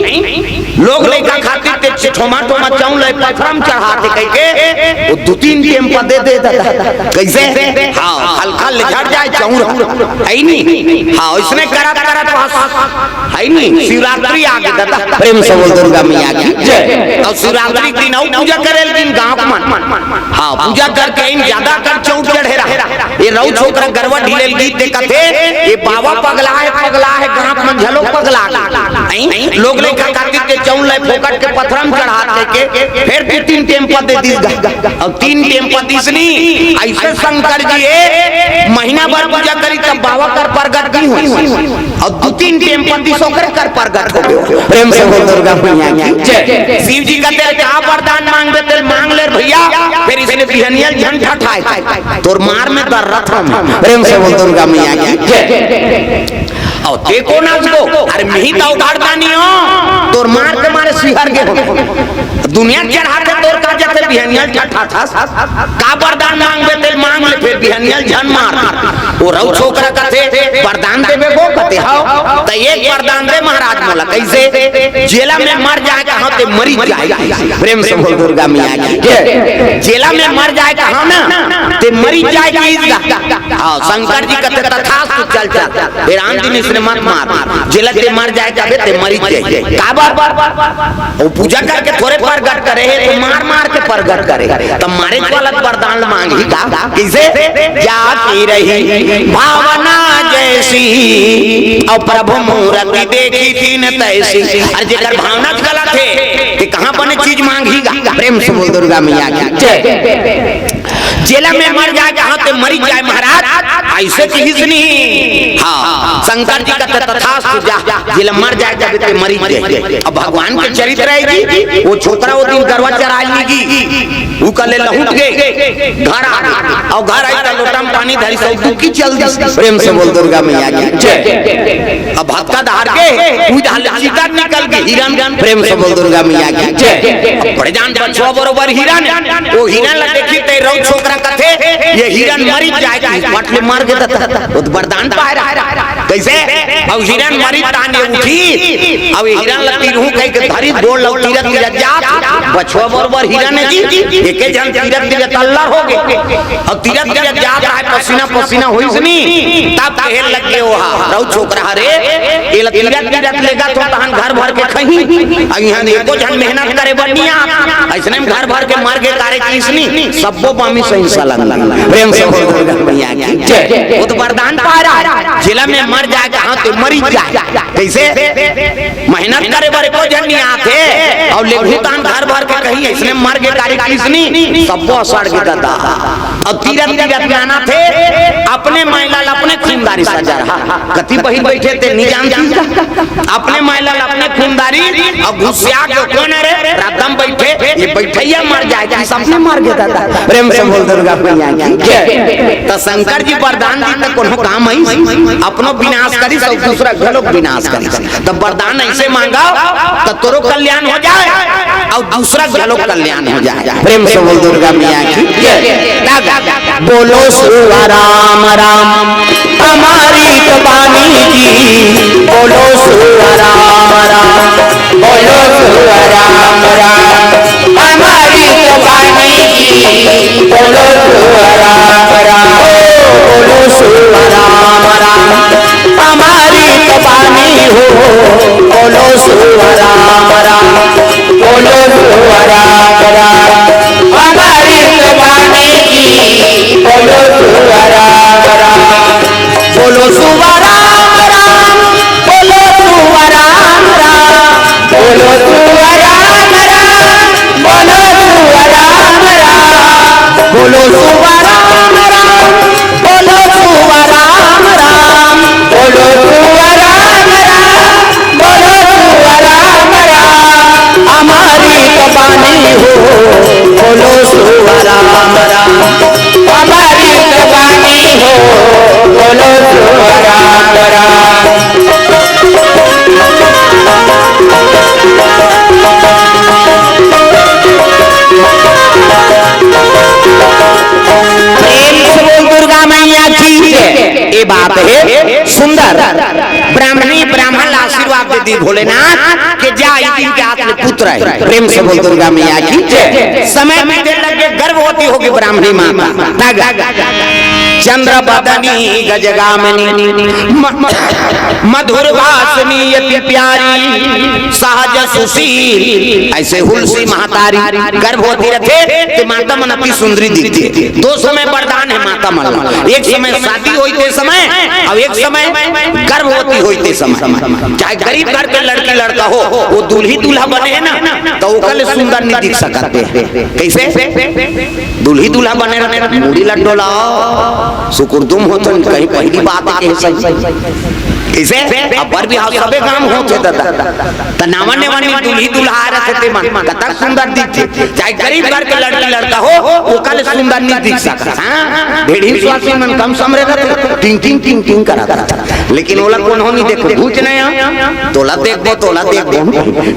लोग लइका खातिर ते ठोमा ठोमा चौर ले पथरा म चढ़ाथे कहिके, वो दू तीन टेम पा दे दे दादा। कइसे? हाँ, हल्का ले झड़ जाय चौर। है नहीं? हाँ, इसने करत करत बस। है नहीं? शिवरात्रि आ गे दादा। प्रेम से बोल दुर्गा मैया की जय। अउ शिवरात्रि के दिन अउ पूजा करे ल दिन गाँव के मन। हाँ, पूजा करके आइन, ज्यादा कर चौर चढ़े रहा। ये रउ छोकरा गरवा ढीले ल गिस ते कथे, ये बाबा पगला हे, पगला हे, गाँव के मन घलो पगला गे। नहीं? लोग लइका खातिर ते चौर ले फोकट के पथरा म चढ़ाथे कहिके, फेर दू तीन टेम पा दे दिस गा। अउ तीन टेम पा दिस नहीं, अइसे शंकर जी हे, महीना भर पूजा करी तब बाबा कर प्रगट नहीं होय। अउ दू तीन टेम पा दिस ओकरे कर प्रगट हो गे। प्रेम से बोल दुर्गा मैया की जय। शिव जी कथे, "का वरदान मांगबे तेला मांग ले भइया।" फेर इसने बिहनिया ल झन ठठाय, "तोर मार में दर्रत हँव।" प्रेम से बोल दुर्गा मैया की जय। अउ ते कोन अस गो? अरे मिही त अवघड़दानी हँव, तोर मार के मारे सिहर गे हँव। दुनिया चढ़ाथे तोर का जथे बिहनिया ल ठठाथस। का वरदान मांगबे तेला मांग ले, फेर बिहनिया ल झन मार। वो रउ छोकरा कथे, "वरदान देबे गो?" कथे, "हव।" "त एक वरदान दे महाराज मोला।" "कइसे?" "जेला मैं मर जाय कहांव ते मरिच जाय।" प्रेम से बोल दुर्गा मैया की जय। "जेला मैं मर जाय कहांव ना, ते मरिच जाय।" हाँ, शंकर जी कथे, "तथास्तु, चल चल।" फेर आन दिन इसने मत मार, "जेला ते मर जाय कहाबे ते मरिच जाय।" काबर? वो पूजा करके थोरे प्रगट करे हे, त मार मार के प्रगट करे। त मारे वाला वरदान मांगही का? कइसे? "जा की रही भावना जैसी, अउ प्रभु मूरति देखी दीन तैसी।" अरे जेकर भावना गलत हे, ते कहां बने चीज मांगही गा? प्रेम से बोल दुर्गा मैया की जय। "जेला मैं मर जाय कहांव ते मरिच जाय महाराज," अइसे कहिस नहीं। हाँ, शंकर जी कथे, "तथास्तु, जा, जेला मर जाय कहाबे ते मरिच जाय।" अब भगवान के चरित्र हे जी, वो छोकरा वो दिन गरवा चराय लेगे, वो कले लहुट गे, घर आ गे, अउ घर आइस त लोटा म पानी धरिस अउ डुबकी चल दिस। प्रेम से बोल दुर्गा मैया की जय। अब भतका धार के, उही धार ले चीता निकल गे हिरन। प्रेम से बोल दुर्गा मैया की जय। अब बड़े जान बछवा बरोबर हिरन, वो हिरन ला देखिस ते रउ छोकरा कथे, "ये हिरन मरिच जाय," कहिस, पट ले मर गे दादा। वो तो वरदान पाय रहा। कइसे? अउ हिरन मरिच तान ये उठिस, अउ ये हिरन ला तीरहूं कहिके धरिस, गोड़ ला तीरत तीरत जात, बछवा बरोबर हिरन हे जी, एके झन तीरत तीरत अल्लर हो गे। अउ तीरत तीरत जात रहा, पसीना पसीना होइस नहीं, तब कहे लग गे ओहा, रउ छोकरा, "अरे, एला तीरत तीरत लेगत हंव तहन घर भर के खही, अउ इहां एको झन मेहनत करे बर नइ आत, अइसने म घर भर के मर गे कारे," कहिस नहीं, सब्बो पामी सही सलामत। प्रेम से बोल दुर्गा मैया की जय। वो तो वरदान पा रहा है, जेला मैं मर जाए कहा तो मरी जाए। कैसे? मेहनत करे बर एको झन नहीं आथे, अउ लेगहूँ तहान घर भर के कहीं अइसने मर गे कारी किसनी, सब्बो सड़ गे ददा। अउ तीरथ तीरथ जाना थे, अपने माइला ल अपने खूनदारी सजा रहा। कति बहिर बइठे ते नहीं जानती, अपने माइला ल अपने खूनदारी, अउ घुसिया के कोन रे, रदम बइठे, ये बइठइया मर जाए, कि सबने मर गे ददा। प्रेम से बोल दुर्गा मैया की जय। त शंकर जी वरदान दी त कोनो काम आई, अपनो विनाश करिस अउ दूसरा घलोक विनाश करिस। त वरदान अइसे मांगा त तोरो कल्याण हो जाए अउ दूसरा घलोक कल्याण हो जाए। प्रेम से बोल दुर्गा मैया की जय। बोलो सुआ राम राम हमारी तो बानी की, बोलो सुआ राम राम, बोलो सुआ राम राम हमारी तो बानी की, बोलो सुआ राम राम, बोलो सुआ राम राम हमारी तो बानी हो, बोलो सुआ राम राम, बोलो सुआ राम राम हमारी तो बानी की, बोलो सुआ राम राम। बोलो सुआ राम राम, बोलो सुआ राम राम, बोलो सुआ राम राम, बोलो सुआ राम राम, बोलो सुआ राम राम, बोलो सुआ राम राम, बोलो सुआ राम राम, बोलो सुआ राम राम, हमारी तो बानी हो, बोलो सुआ राम राम। हमारी जवानी हो, बोलो सुआ राम राम। प्रेम से बोल दुर्गा मैया की जय। ये बात है सुंदर। ब्राह्मणी ब्राह्मण ला आशीर्वाद दे दी भोलेनाथ के जा इनके हाथ में पुत्र है। प्रेम से बोल दुर्गा मैया की जय। समय बीते लगे, गर्भवती होगी ब्राह्मणी माता। तग चंद्र बदनी गजगामिनी म-, म-, मधुर भाषिणी अति प्यारी सहज सुशील। ऐसे हुलसी महतारी गर्भवती रथे ते माता मन अति सुंदरी दिखथे। दो समय वरदान है माता मन ला। एक समय शादी होई ते समय, अउ एक समय गर्भवती होई ते समय। चाहे गरीब घर के लड़की लड़का हो, वो दूल्ही दूल्हा बने है ना, तो ओकर ले सुंदर नहीं दिख सकत हे। कैसे? दूल्ही दूल्हा बने रहे, मुड़ी ला डोला, सुकुरदुम हो तो कहीं पहली बात है, सही। कैसे? अब बर बिहाव सबे गांव होथे दादा। त नावा नेवा नी दूल्ही दूल्हा आ रहे थे मन, कतक सुंदर दिखथे। चाहे गरीब घर के लड़की लड़का हो, ओकर ले सुंदर नहीं दिख सकत। हाँ? भेड़ी स्वासी मन कम समरे रथे, टिंग टिंग टिंग टिंग करत रथे। लेकिन ओला कोनो नहीं देखो, भूत नहीं आ। तोला देखबो, तोला देखबो।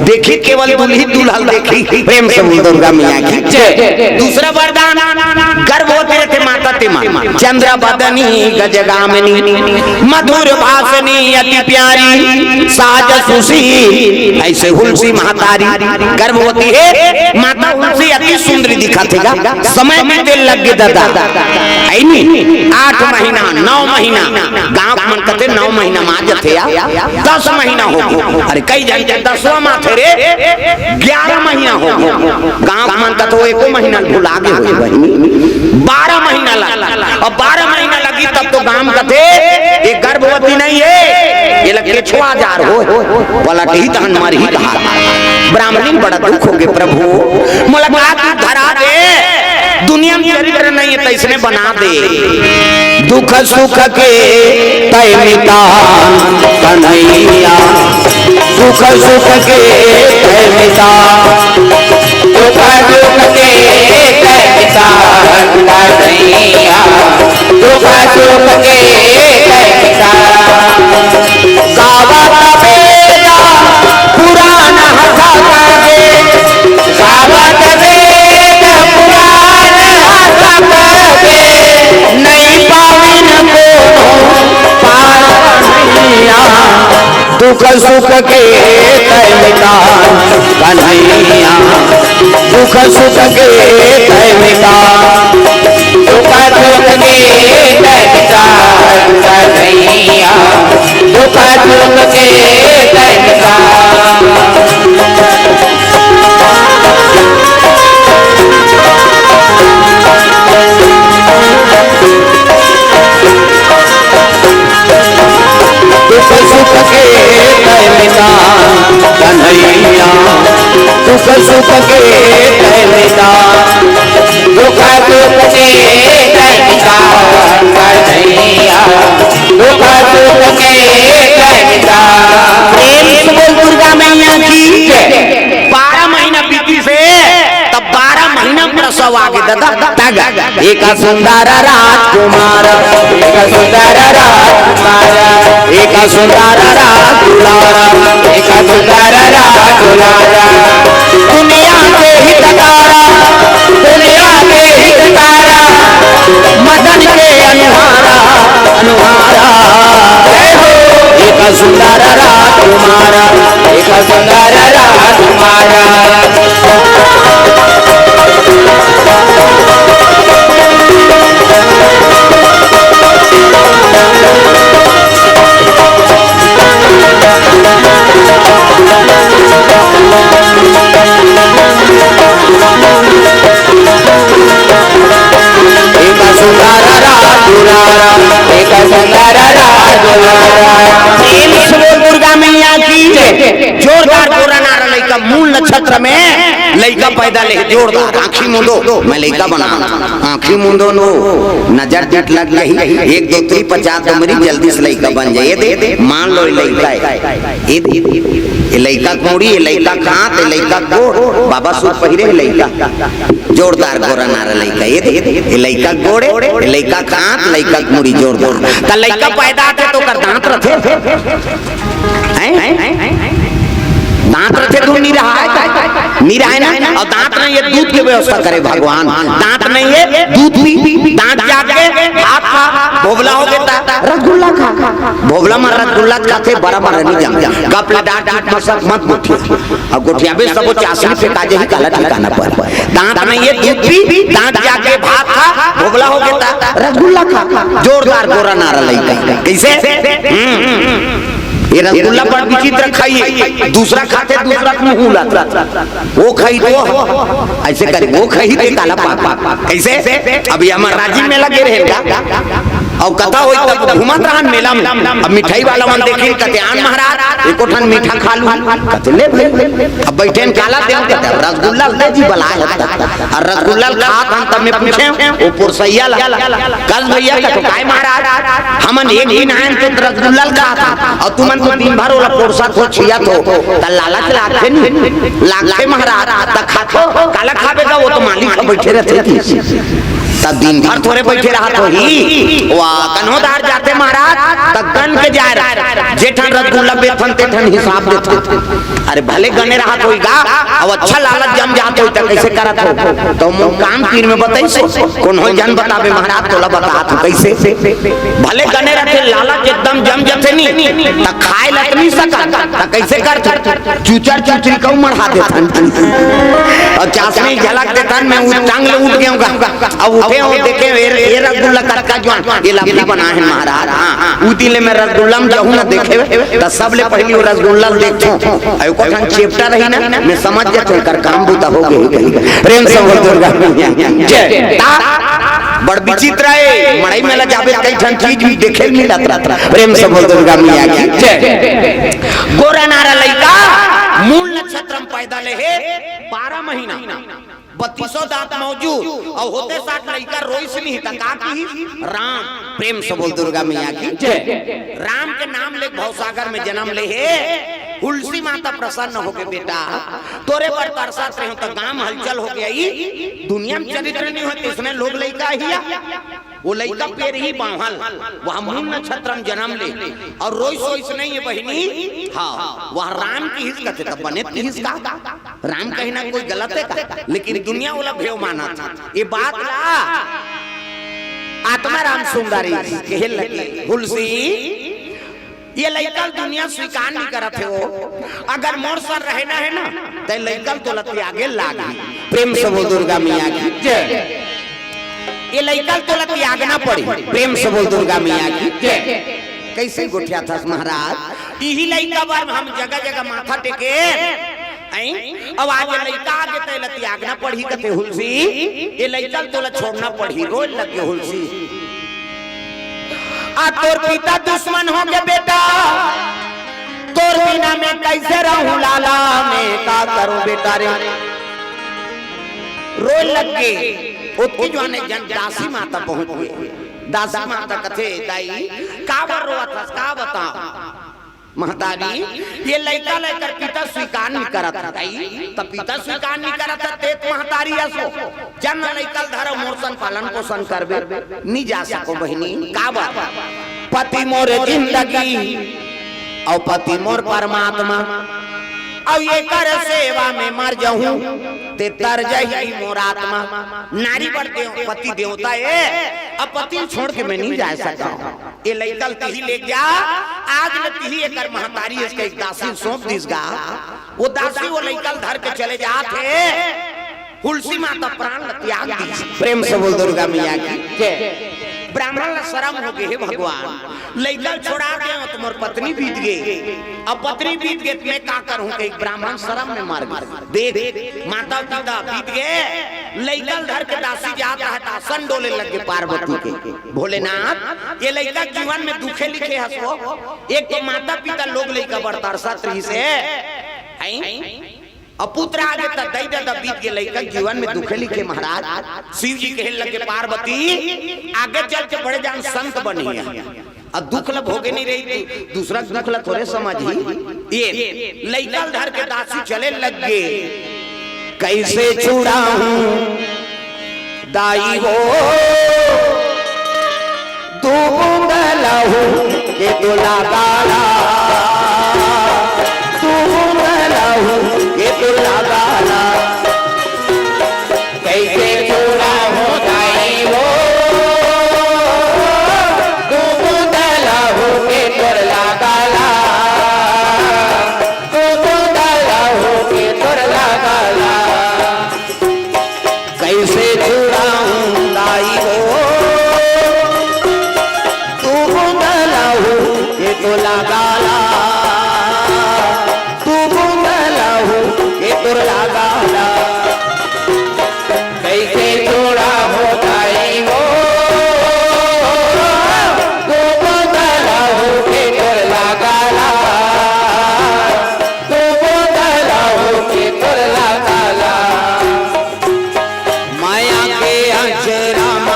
देखी केवल दूल्ही दूल्हा देखी। प्रेम से बोल दुर्गा मैया की जय। दूसरा वरदान, गर्भवती रथे माता ते माँ। चंद्र बदनी गजगामिनी, मधुर भाषिणी अति प्यारी, सहज सुशील। ऐसे हुलसी महतारी गर्भवती है, माता हुलसी अति सुंदरी दिखत हे गा। समय बीते लग गे दादा। ऐ नी, आठ महीना, नौ महीना, गांव मन कथे नौ महीना मा जथे या, दस महीना हो गे। अरे कई जन के दसवां मा थे रे, ग्यारह महीना हो गे। गांव मन कथे एको महीना भुला गे होही बहिनी। बारह महीना लग, अब बारह महीना लगी तब तो गांव कथे ये गर्भवती नहीं है, ये लग केछुआ जार हो, पलटही तहन मरही कहा। ब्राह्मणी बड़ा दुख हो गे, प्रभु मोला का तू धरा दे, दुनिया में चरित्र नहीं है, तैसने बना दे। दुख सुख के तय मितान कन्हैया, दुख सुख के तय मितान, दुख सुख के तय मितान कन्हैया, दुख सुख के तय मितान। गावत वेद पुराण हथ कहे, गावत वेद पुराण हथ कहे, नहीं पाविन कोनो पार कन्हैया। दुख सुख के तय मितान कन्हैया, दुख सुख के तय मितान। दुख सुख के तय मितान कन्हैया, दुख सुख के तय मितान। सुख के टहलता, दुख सुख के टहलता, कन्हैया, दुख सुख के टहलता। प्रेम से बोल दुर्गा मैया की जय। बारह महीना बीती से, तब बारह महीना प्रसव आगे दादा, तग एक सुंदर राजकुमार, एक सुंदर राजकुमार, एक सुंदर राजकुमार, एक सुंदर राजकुमार। दुनिया के हितकारा, दुनिया के हितकारा, मदन के अनुहारा, अनुहारा। जय हो। एक सुंदर राजकुमार, एक सुंदर राजकुमार। एक सुंदर राजकुमार, एक सुंदर राजकुमार। प्रेम से बोल दुर्गा मैया की जय। जोरदार गोरा नारा लइका, मूल नक्षत्र में लइका पैदा ले, जोरदार। आँखी मूंदो, मैं लइका बना, आँखी मूंदो नो, नजर टिट लग गई, एक दो तीन पचास तो मेरी जल्दी से लइका बन जाए। ये दे, मान लो ये लइका है, ये दे, ये लइका के मुड़ी, ये लइका के हाथ, ये लइका के गोड़, बाबा सूट पहिरे लइका। जोरदार गोरा नारा लइका, ये दे, ये लइका के गोड़े, ये लइका के हाथ, लइका के मुड़ी जोरदार। त लइका पैदा आथे त ओकर दांत रथे। हैं? दांत रथे तो निरहा है, निरहा है ना? अउ दांत नहीं है, दूध के व्यवस्था करे भगवान। दांत नहीं है, दूध पी, दांत जाग के हाथ खा, भोभला हो गया, रसगुल्ला खा। भोभला में रसगुल्ला खाथे, बड़ा बड़ा नहीं जम। गप ले डांट, डांट में सब मत गोठिया। अउ गोठियाबे सब चासनी पे काजे ही काला ठिकाना पर। दांत नहीं है, दूध पी, दांत जाके भात खा, भोभला हो गया, रसगुल्ला खा। जोरदार गोरा नारा लइका। कैसे? हम्म। ये रसगुल्ला बड़ विचित्र खाइए, दूसरा खाथे, दूसरा के मुंह लात। वो खाई तो ऐसे करे, वो खाई ते काला पाक, पाक, पाक। कैसे? अभी हमर राजिम मेला गे रहेन गा, अउ कथा होई तब घूमत रहन मेला में। अब मिठाई वाला मन देखिन, कथे, "आन महाराज, एको ठन मीठा खा लू।" कथे, "ले भाई।" अब बइठेन, "काला देव?" कथे, "रसगुल्ला दे जी, बलाए हन।" अउ रसगुल्ला ल खात हन, तब में पूछेंव, वो पुरसइया ला, "कस भइया?" कथे, "काय महाराज, हमन एक दिन आएन त रसगुल्ला ल खात हन, अउ तुमन तो दिन भर ओला पोरसत हो, छियत हो, त लालच लागथे नी?" "लागथे महाराज।" "त खाथो, काला खाबे गा, वो तो मालिक ह बइठे रथे।" त दिन भर थोरे बइठे रहत होही, वा कन्हो दार जाथे महाराज, त गन के जाए रहथे, जे ठन रसगुल्ला बेचथन ते ठन हिसाब देथे। अरे भले गने रहत होही गा, अब अच्छा लालच जम जात होही त कइसे करत हो? त मोर कान तीर में बताइस, कोनो झन बताबे महाराज, तोला बतात हंव कइसे। भले गने रहथे, लालच एकदम जम जथे नी, त खाए ल त नी सकन, त कइसे करथे? चुचर चुचरी कऊ मढ़ा देथन। अउ चासनी झलक देथन, मैं उठ, टांग ले उठ गेंव गा। अब उठेंव, देखेंव, ए, ए रसगुल्ला कतका जुवान, ए ला भी बनाए हन महाराज। हाँ, उ दिन ले मैं रसगुल्ला में जाहूं ना देखे, त सबले पहिली वो रसगुल्ला ल देखथंव। अउ एको ठन चेपटा रही ना, मैं समझ जाथंव, एकर काम बूता हो गे कहिके। प्रेम से बोल दुर्गा मैया जय। ता बड़ विचित्र हे, मड़ई में ला जाबे, कई ठन चीज भी देखे ल मिलत रहत। प्रेम से बोल दुर्गा मैया की जय। गोरा नारा लइका मूल नक्षत्र में पैदा ले हे, बारह महीना, बत्तीसों दांत मौजूद, अउ होते साठ लइका रोइस नहीं त का किहिस? राम। प्रेम से बोल दुर्गा मैया की जय। राम के नाम ले भवसागर में जन्म ले हे। हुलसी माता प्रसन्न होके, "बेटा, तोरे बर तरसत रहेंव त गांव हलचल हो गे, दुनिया में चरित्र नहीं होय, तइसने लोग लइका हिया।" वो लइका पेरही बांवल, वह मूल नक्षत्र में जन्म ले, अउ रोइस वोइस नहीं हे बहिनी। हाँ, वह राम किहिस कथे त बने किहिस का? राम कहिना कोई गलत हे का? लेकिन दुनिया ओला भेव मानत हे। ये बात ला आत्माराम सुंदरी कहे लगे, "हुलसी, ये लइका ल दुनिया स्वीकार नहीं करत हे वो। अगर मोर सन रहना हे ना, त लइका ल तोला त्यागे लागही।" प्रेम से बोल दुर्गा मैया की जय। ये लइका ल तोला त्यागना पड़ही। प्रेम से बोल दुर्गा मैया की जय। कइसे गोठियाथस महाराज? इही लइका बर हम जगह जगह माथा टेके, हैं? अब आज ये लइका आगे, त एला त्यागना पड़ही कथे हुलसी, ये लइका ल तोला छोड़ना पड़ही। रोए लगे हुलसी। आ तोर पिता दुश्मन हो गे बेटा, तोर बिना मैं कइसे रहूं लाला, मैं का करूं बेटा रे। रोए लग गे। ओतकी जुवार एक झन दासी माता पहुंच गे। दासी माता कथे, दाई, काबर रोवत हस, का बतावं? महतारी, ये लइका ल एकर पिता स्वीकार नइ करत हे। दाई, त पिता स्वीकार नइ करत हे, ते त महतारी अस ओ। जा न लइका ल धर अउ मोर सन पालन पोषण करबे। नइ जा सकों बहिनी, काबर? पति मोर जिंदगी अउ पति मोर परमात्मा, अउ एकर सेवा में मर जहूं, ते तर जही मोर आत्मा। नारी बर देव-, पति देवता ए, अब पति ल छोड़ के मैं नइ जा सकंव। ए लइका ल तिही लेग जा, आज ले तिही एकर महतारी अस कहिके दासी ल सौंप दिस गा। ओ दासी ओ लइका ल धर के चले जात हे, हुलसी माता प्राण ल त्याग दिस। प्रेम से बोल दुर्गा मैया की जय। ब्राह्मण ल सरम होगे, हे भगवान, लइका ल छोड़ा देंव त मोर पत्नी बीत गे, अब पत्नी बीत गे त मैं का करहूं कहिके ब्राह्मण सरम में मर गे। देख, माता पिता बीत गे, लइका ल धर के दासी जात हे त आसन डोले लग गे पार्वती के। भोलेनाथ, ए लइका के जीवन में दुखे लिखे हस ओ। एक तो माता पिता लोग लइका बर तरसत रहिस हे, हैं? अब पुत्र आगे त दई ददा बीत गे, लइका के जीवन में दुखे लिखे महाराज। शिव जी कहे लगे पार्वती, आगे चल के बड़े जान संत बनही। अब दुख ल भोगे नइ रही, दू-, दूसरा के दुख ल थोरे समझही। ए लइका ल धर के दासी चले लग गे। कइसे छुड़ाहूं दाई हो, दू बूंद लहू के तो लगाला, दू बूंद लहू के तो लगाला। कइसे छुड़ाहूं दाई हो, दू बूंद लहू के तोर लगाला, दू बूंद लहू के तोर लगाला। कइसे छुड़ाहूं दाई हो, दू बूंद लहू के तो लगाला, दू बूंद लहू के तोर लगाला। कइसे छुड़ाहूं दाई हो, दू बूंद लहू के तोर लगाला, दू बूंद लहू के तोर लगाला। माया के अचरा म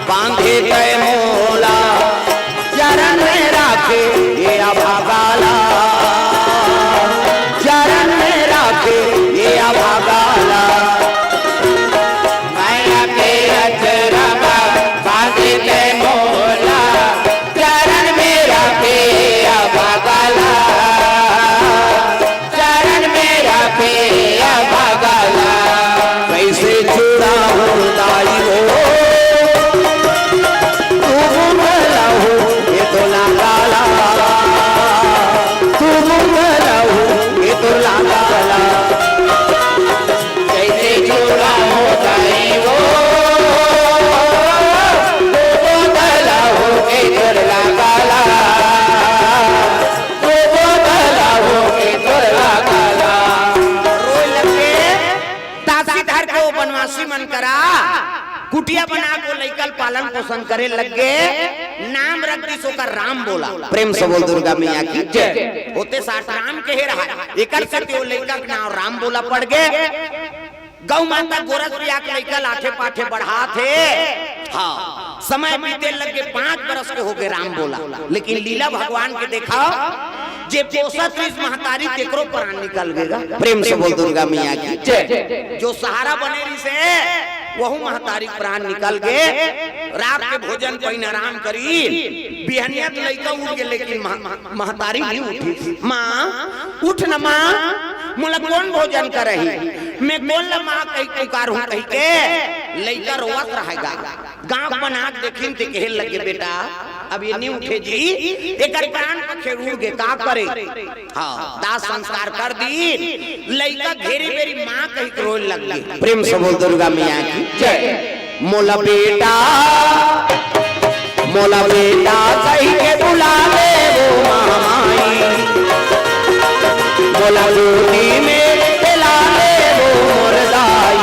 बांधे तैं मोला, चरण में राखे ए अभागा ला, चरण में राखे ए अभागा ला। माया के अचरा म बांधे तैं मोला, चरण में राखे ए अभागा ला, चरण में राखे ए अभागा ला। कइसे छुड़ाहूं दाई हो, दू बूंद लहू के तो लगाला, दू बूंद लहू के तो लगाला। कइसे छुड़ाहूं दाई हो, दू बूंद लहू के तोर लगाला, दू बूंद लहू के तोर लगाला। रोए लगे, दासी धर के ओ बनवासी मन करा कुटिया बना के ओ लइका ल पालन पोषण करे लग गे। नाम रख दिस ओकर राम बोला। प्रेम से बोल दुर्गा मैया की जय। ओते साठ राम कहे रहा, एकर सेती ओ लइका के नाम राम बोला पड़ गे। गौ माता गोरस पिया के लइका ल आठे पाठे बढ़ात हे। हां, समय बीते लग गे, पांच बरस के होगे राम बोला, लेकिन लीला भगवान के देखा, जे पोसत रिहिस महतारी, तेकरो प्राण निकल गे गा। प्रेम से बोल दुर्गा मैया की जय। जो सहारा बने रिहिस हे, वहू महतारी के प्राण निकल गे। रात के भोजन पाइन आराम करिन, बिहनिया त लइका उठ गे, लेकिन मह-, महतारी नइ उठिस। मां, उठ न मां, मोला कोन भोजन करही? मैं कोन ल मां कहि पुकारहूं कहिके लइका रोवत रहय गा। गांव के मन आके देखिन ते कहे लगे, बेटा, अब ये नइ उठे जी, एकर प्राण पखेरु उड़ गे, का करे? हां, दाह संस्कार कर दीन, लइका घेरी बेरी मां कहिके रोए लग गे। प्रेम से बोल दुर्गा मैया की जय। मोला बेटा, मोला बेटा कहिके बुला ले वो महामाई, मोला गोदी में खेला ले वो मोर दाई।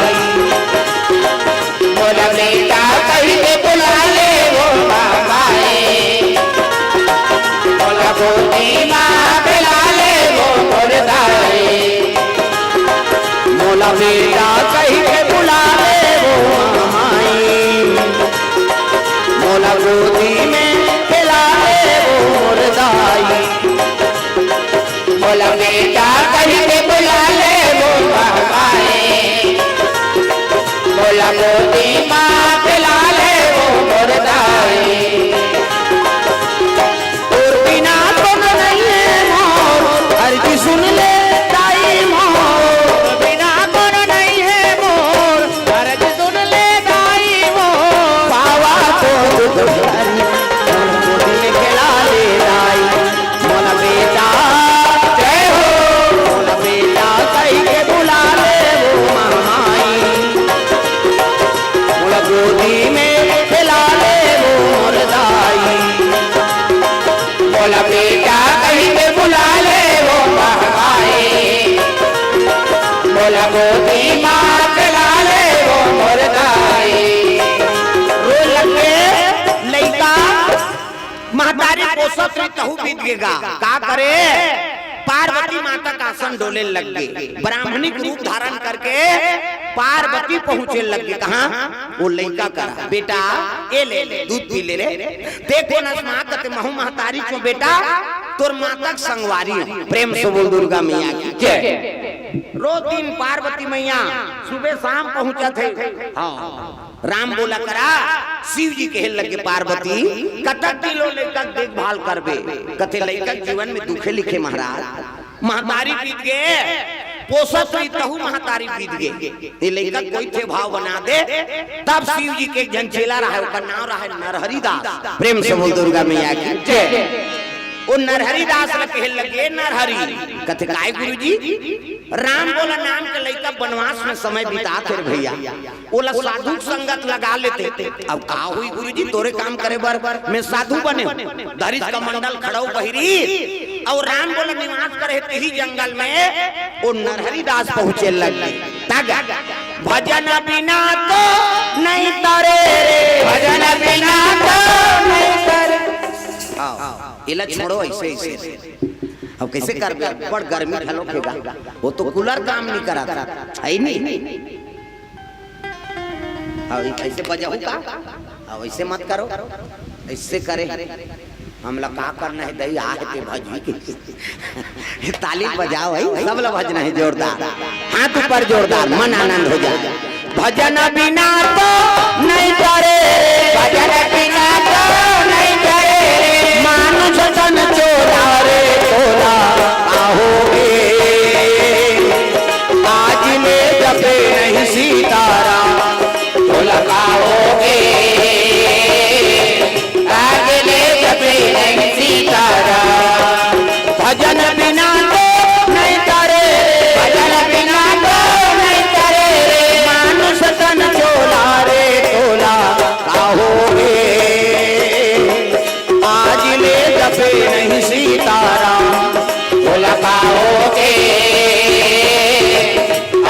मोला बेटा कहिके बुला ले वो महामाई, मोला गोदी मा खेला ले बेटा कहि के बुला ले वो माई, मोला गोदी में खेला ले वो मोर दाई। मोला बेटा कहि के बुला ले वो माई, मोला गोदी मा खेला ले वो मोर दाई। तोर बिना कोनो नइ हे मोर, अर्जी सुन ले दाई मोर। तोर बिना कोनो नइ हे मोर, अर्जी सुन ले दाई मोर। पावा तो दुख हरी, मोर गोदी में खेला ले दाई। मोला बेटा, जय हो, मोला बेटा कहि के बुला ले वो माई। मोला गोदी में खेला ले वो मोर दाई। मोला बेटा कहि के बुला ले वो माई। मोला गोदी मा खेला ले वो मोर दाई। रोए लगे लइका, महतारी पोसत रही तहू बीत गे गा। का करे? पार्वती माता का आसन डोले लग गे। ब्राह्मणिक रूप धारण करके पार्वती पहुंचे लग गे। कहाँ? वो लइका करा। बेटा, ए ले ले, दूध पी ले रे। देखो न माँ कते महू महतारी चो बेटा, तोर माता के संगवारी हो। प्रेम से बोल दुर्गा मैया की जय। रोज दिन पार्वती मैया सुबह शाम पहुंचत हे। हाँ। राम बोला करा, शिव जी कहे लगे, पार्वती, कतक दिन ओ लइका के देखभाल करबे? कथे, लइका के जीवन में दुखे लिखे महाराज, महतारी बीत गे, पोसत रही तहू महतारी बीत गे, ये लइका कोई थे भाव बना दे। तब शिव जी के एक झन चेला रहा, ओकर नाम रहा नरहरि दास। प्रेम से बोल दुर्गा मैया की जय। वो नरहरि दास ल कहे लगे, नरहरि, कथे, काय गुरुजी? राम बोला नाम के लइका बनवास में समय बितात हे रे भैया, ओला साधु के संगत लगा लेते। अब का हुई गुरुजी, तोरे काम करे बर मैं साधु बने हूँ। धरिस कमंडल खड़ाऊ बहिरी, अउ राम बोला निवास करे हे तेही जंगल में। ओ नरहरि दास पहुंचे लग गे। तग भजन बिना तो नहीं तरे रे, भजन बिना तो नहीं तरे। आओ, एला छोड़ो ऐसे, ऐसे। अब कैसे करबे? बड़ गर्मी घलो के गा। वो तो कूलर काम नहीं करा था, है नहीं? अब ऐसे बजाऊ का? अब ऐसे मत करो, ऐसे करे। हमला का करना है दई, आहे ते भजवी के। ताली बजाओ है, सब ला भजना है जोरदार। हाथ ऊपर जोरदार, मन आनंद हो जाए। भजन बिना तो नहीं तरे, भजन बिना तो नहीं तरे। मानुष तन चोला रे चोला, का होगे? आज ले जपे नहीं सीताराम, चोला का होगे? आज ले जपे नहीं सीताराम। भजन बिना तो नहीं तरे, भजन बिना तो नहीं तरे रे। मानुष तन चोला रे चोला, का होगे? आज ले जपे नहीं सीताराम, चोला का होगे?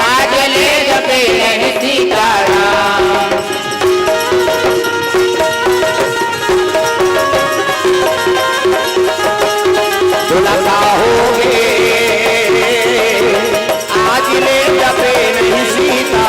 आज ले जपे नहीं सीताराम। चोला का होगे? आज ले जपे नहीं सीता।